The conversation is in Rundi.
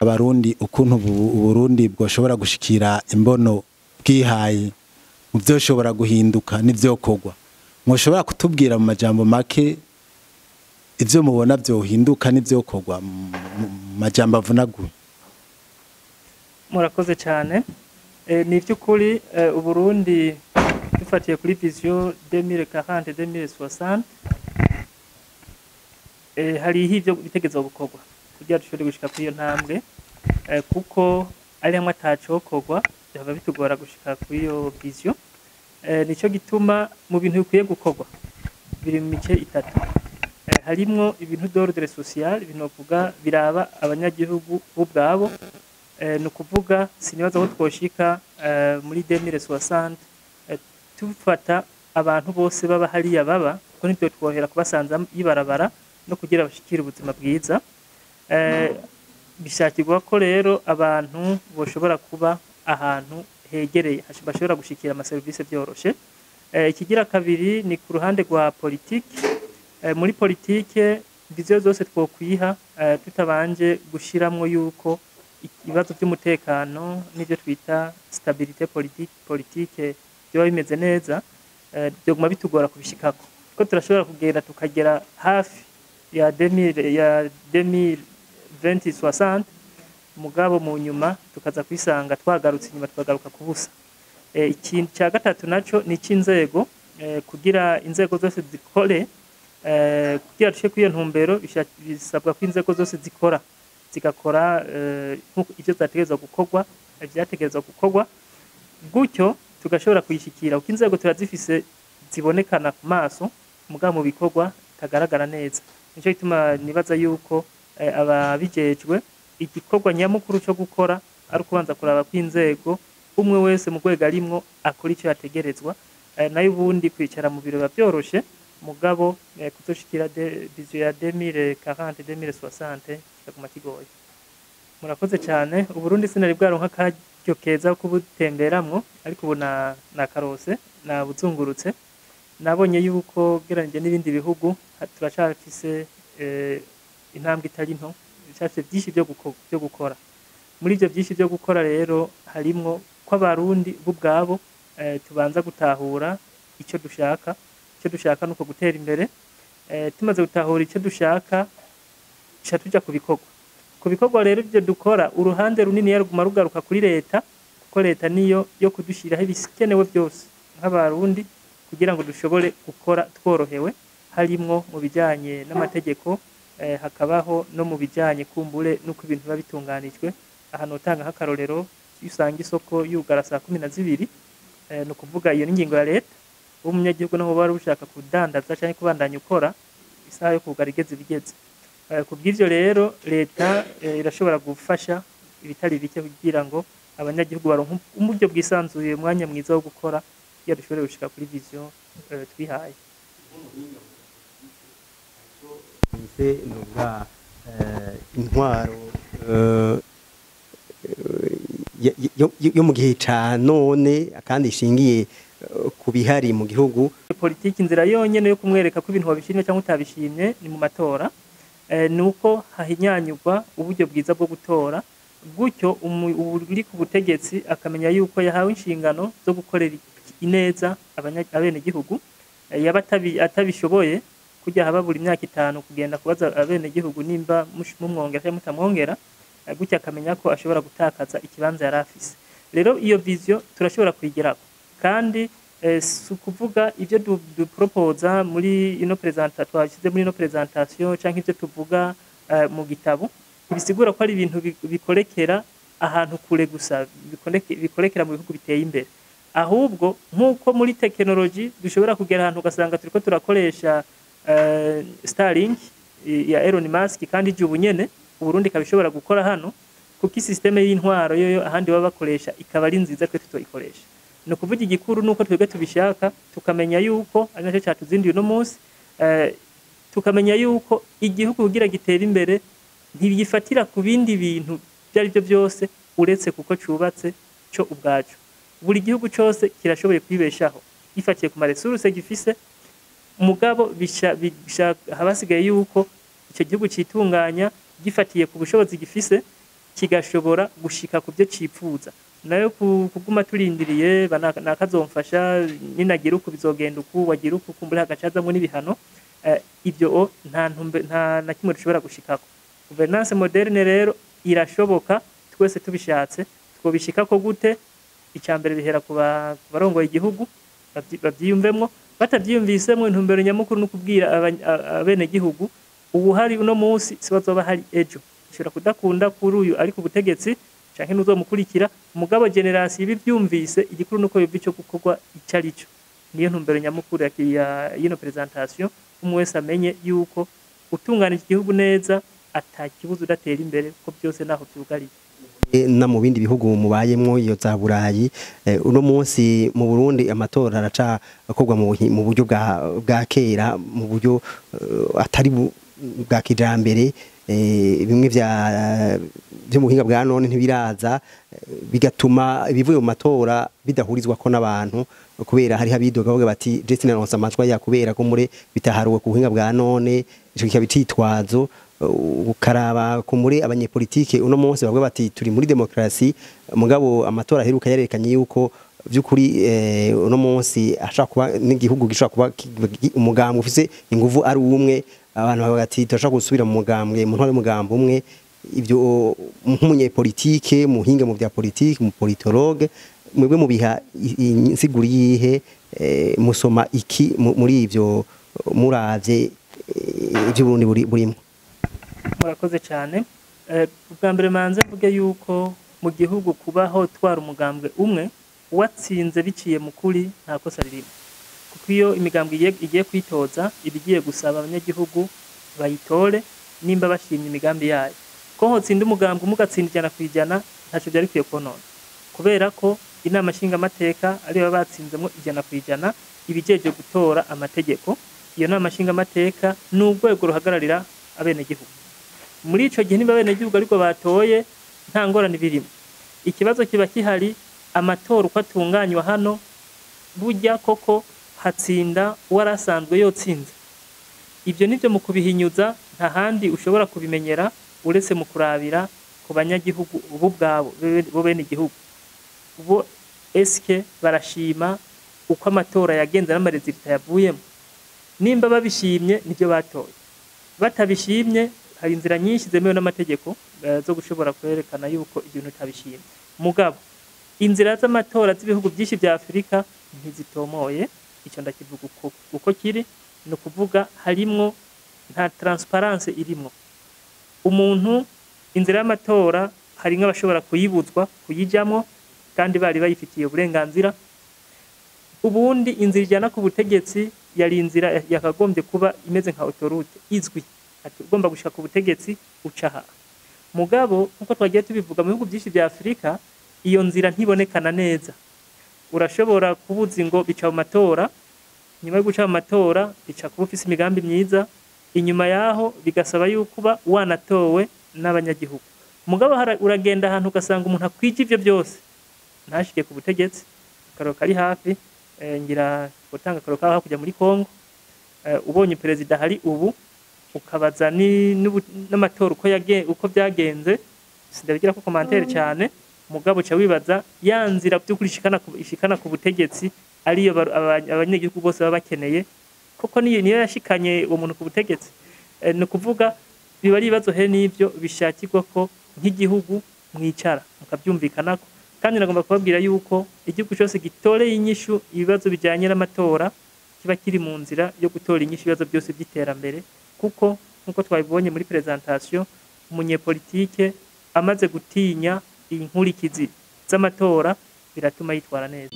Abarundi ukuntu Uburundi bwoshobora gushikira imbono bwihaye mu vyoshobora guhinduka n'ivyokorwa, mwoshobora kutubwira mu majambo make ivyo mubona vyohinduka n'ivyokorwa mu majambo avunaguye? Murakoze cyane. Ni iby'ukuri, Uburundi dufatiye kuri vision 2040 2060, hariho ivyo bitegerezwa gukorwa kugira dushobore gushika kuri iyo ntambwe, kuko ari hamwe atacokorwa byaba bitugora gushika kuri iyo vision. Nico gituma mu bintu bikwiye gukorwa biri mu mice itatu. Harimwo ibintu d'ordre social, ibintu bavuga biraba abanyagihugu bo ubwabo. Ni ukuvuga sinibaza ko twoshika muri 2060 tufata abantu bose baba hariya baba, kuko nivyo twohera kubasanza ibarabara no kugira bashikire ubuzima bwiza. Bishakirwa ko rero abantu boshobora kuba ahantu hegereye bashobora gushikira amaserivisi byoroshe. Ikigira kabiri ni ku ruhande rwa politiki. Muri politike, vision zose twokwiha tutabanje gushiramwo yuko ibibazo by'umutekano n'ibyo twita stabilité politique byoba bimeze neza, byoguma bitugora kubishikako, kuko turashobora kugenda tukagera hafi ya 2000 ya 2020 60, mugabo mu nyuma tukaza kwisanga twagarutse inyuma, tukagaruka kubusa. Ikintu cya gatatu naco ni icy'inzego, kugira inzego zose zikore. Kugira dushike kuri iyo ntumbero, bisabwa ko inzego zose zikora, zigakora nk'uko ivyo zategerezwa gukorwa, vyategerezwa gukorwa, gutyo tugashobora kuyishikira, kuko inzego turazifise zibonekana ku maso, mugabo mu bikorwa tagaragara neza. Nico gituma nibaza yuko ababijejwe igikorwa nyamukuru cyo gukora ari ukubanza kuraba ko inzego, umwe wese mu rwego arimwo, akora icyo yategerezwa. Nayo ubundi kwicara mu biro biba byoroshe, mugabo kuzoshikira vision ya 2040 2060 kikaguma kigoye. Murakoze cyane. Uburundi sinari bwaronka akaryo keza ko kubutemberamwo, ariko ubu na nakarose nabuzungurutse, nabonye yuko ugereranije n'ibindi bihugu turacafise intambwe itari nto, turacafise byinshi byo gukora. Muri ibyo byinshi byo gukora rero harimwo ko Abarundi bo ubwabo tubanza gutahura icyo dushaka. Icyo dushaka ni uko gutera imbere. Tumaze gutahura icyo dushaka, tuca tuja ku bikorwa. Ku bikorwa rero, ibyo dukora, uruhande runini ruguma rugaruka kuri leta, kuko leta niyo yo kudushyiraho ibikenewe byose nk'Abarundi kugira ngo dushobore gukora tworohewe, harimwo mu bijyanye n'amategeko, hakabaho no mu bijyanye kumbure n'uko ibintu biba bitunganijwe. Ahantu utanga nk'akarorero, iyo usanga isoko yugara saa 12, ni ukuvuga iyo ni ingingo ya leta. Umunyagihugu naho wari ushaka kudandaza cyangwa kubandanya ukora, isaha yo kugara igeze bigeze. Ku bw'ivyo rero leta irashobora gufasha ibitari bike kugira ngo abanyagihugu baronke uburyo bwisanzuye, umwanya mwiza wo gukora, kugira dushobore gushika kuri vision twihaye. Ese nuvuga intwaro yo mu gihe ca none kandi ishingiye ku bihari mu gihugu? Politiki, inzira yonyene yo kumwereka ko ibintu wabishimye cyangwa utabishimye ni mu matora. Ni uko hahinyanyurwa uburyo bwiza bwo gutora, gutyo uri ku butegetsi akamenya yuko yahawe inshingano zo gukorera ineza abenegihugu. Yaba atabishoboye, kujya haba buri myaka 5 kugenda kubaza abenegihugu nimba mumwongera cyangwa mutamwongera, gutyo akamenya ko ashobora gutakaza ikibanza yari afise. Rero iyo vision turashobora kuyigeraho, kandi si ukuvuga ibyo dupropoza muri ino présentation, twashyize muri ino présentation, canke ibyo tuvuga mu gitabo, ntibisigura ko ari ibintu bikorekera ahantu kure gusa, bikorekera mu bihugu biteye imbere. Ahubwo nk'uko muri tekinoloji dushobora kugera ahantu ugasanga turiko turakoresha Starlink ya Elon Musk, kandi ije ubu nyene Uburundi ikaba ishobora gukora hano, kuko isystème y'intwaro yoyo ahandi baba bakoresha ikaba ari nziza, twe tutoyikoresha. Ni ukuvuga igikuru nuko twebwe tubishaka, tukamenya yuko ari nacyo cyatuzinduye uno munsi, tukamenya yuko igihugu kugira gitere imbere ntibigifatira ku bindi bintu ibyo ari byo byose uretse kuko cubatse cyo ubwaco. Buri gihugu cyose kirashoboye kwibeshaho gifatiye ku maressources gifise, mugabo haba hasigaye yuko icyo gihugu citunganya gifatiye ku bushobozi gifise. kigashobora gushika ku byo cipfuza. Nayo kuguma turindiriye nakazomfasha ninagira uku bizogenda uku, wagira uku, kumbura hagacazamwo n'ibihano, ivyo nta ntumbe, nta na kimwe dushobora gushikako. Gouvernance moderne rero irashoboka twese tubishatse. Twobishikako gute? Icya mbere bihera ku barongoye igihugu bavyiyumvemwo. Batavyiyumvisemwo, intumbero nyamukuru ni ukubwira abenegihugu ubuhari uno munsi si bazoba hari ejo. Ushobora kudakunda kuri uyu ari ku butegetsi canke n'uzomukurikira, mugabo generation ibivyumvise, igikuru nuko yumva ico gukorwa ico ari cyo. Niyo ntumbero nyamukuru ya yino presentation, umwe wese amenye yuko utunganije igihugu neza atakibuza udatera imbere, ko byose naho vyugariye. Na mu bindi bihugu mubayemwo iyo za Burayi, uno munsi mu Burundi amatora araca akorwa mu buryo bwa kera, mu buryo atari bwa kijambere, bimwe byo mu buhinga bwa none ntibiraza, bigatuma ibivuye mu matora bidahurizwa ko n'abantu, kubera hari abidoga bavuga bati je sinaronse amajwi ya kubera ko mure bitaharuwe ku buhinga bwa none. Ico kikaba icitwazo. Ukaraba ku muri abanyepolitike uno munsi bavuga bati turi muri demokrasi, mugabo amatora aheruka yarekanye yuko vy'ukuri uno munsi ashaka kuba n'igihugu gishobora kuba umugambwe ufise inguvu ari umwe. Abantu bavuga ati turashaka gusubira mu mugambwe, mu ntwaro y'umugambi umwe. Ivyo nk'umunyepolitike, muhinga mu bya politike, mu politologue, mwebwe mubiha insiguro yihe? Musoma iki muri ivyo muravye ivyo Burundi burimwo? Murakoze cyane. Ubwa mbere manze mvuge yuko mu gihugu kubaho twara umugambwe umwe watsinze biciye mu kuri nta kosa ririmo, kuko iyo imigambwe igiye kwitoza iba igiye gusaba abanyagihugu bayitore nimba bashimye imigambi yayo. Ko hotsinda umugambwe umwe ugatsinda 100% ntacyo byari bikwiye konona, kubera ko inama nshingamateka ariyo baba batsinzemo 100% ibijeje gutora amategeko. Iyo nama nshingamateka ni urwego ruhagararira abenegihugu. Muri ico gihe niba abenegihugu ariko batoye nta ngorane birimo. Ikibazo kiba kihari amatora uko atunganywa hano, burya koko hatsinda uwarasanzwe yotsinze. Ibyo nivyo mu kubihinyuza nta handi ushobora kubimenyera uretse mu kurabira ku banyagihugu ubu ubwabo bo bene igihugu. Bo eske barashima uko amatora yagenze n'ama résultats yavuyemo? Nimba babishimye nibyo batoye, batabishimye hari inzira nyinshi zemewe n'amategeko zo gushobora kwerekana yuko ibintu utabishimye. Mugabo inzira z'amatora z'ibihugu byinshi bya Afurika ntizitomoye, icyo ndakivuga uko kiri, ni ukuvuga harimwo nta transparence irimwo. Umuntu inzira y'amatora hari nk'abashobora kuyibuzwa kuyijyamo kandi bari bayifitiye uburenganzira. Ubundi inzira ijyana ku butegetsi yari inzira yakagombye kuba imeze nka autoroute izwi, ati ugomba gushika ku butegetsi uca aha. Mugabo nkuko twagiye tubivuga mu bihugu byinshi bya Afurika iyo nzira ntibonekana neza. Urashobora kubuza ngo bica mu matora, nyuma yo guca mu matora bica kuba ufise imigambi myiza, inyuma yaho bigasaba yuko uba wanatowe n'abanyagihugu. Mugabo uragenda ahantu ugasanga umuntu akwije ivyo byose ntashike ku butegetsi. Akarorero kari hafi, ngira gutanga akarorero kari hakurya muri Kongo, ubonye perezida hari ubu ukabaza n'amatora uko byagenze, sindabigira ko commentaire cyane, mugabo uca wibaza ya nzira by'ukuri ishikana ku butegetsi ariyo abanyagihugu bose baba bakeneye koko niyo yashikanye uwo muntu ku butegetsi. Ni ukuvuga biba ari ibibazo he n'ibyo bishakirwa ko nk'igihugu mwicara mukabyumvikanako. Kandi nagomba kubabwira yuko igihugu cyose gitoreye inyishu ibibazo bijyanye n'amatora kiba kiri mu nzira yo gutora inyishu ibibazo byose by'iterambere, kuko nkuko twabibonye muri presentation umunyepolitike amaze gutinya inkurikizi z'amatora biratuma yitwara neza.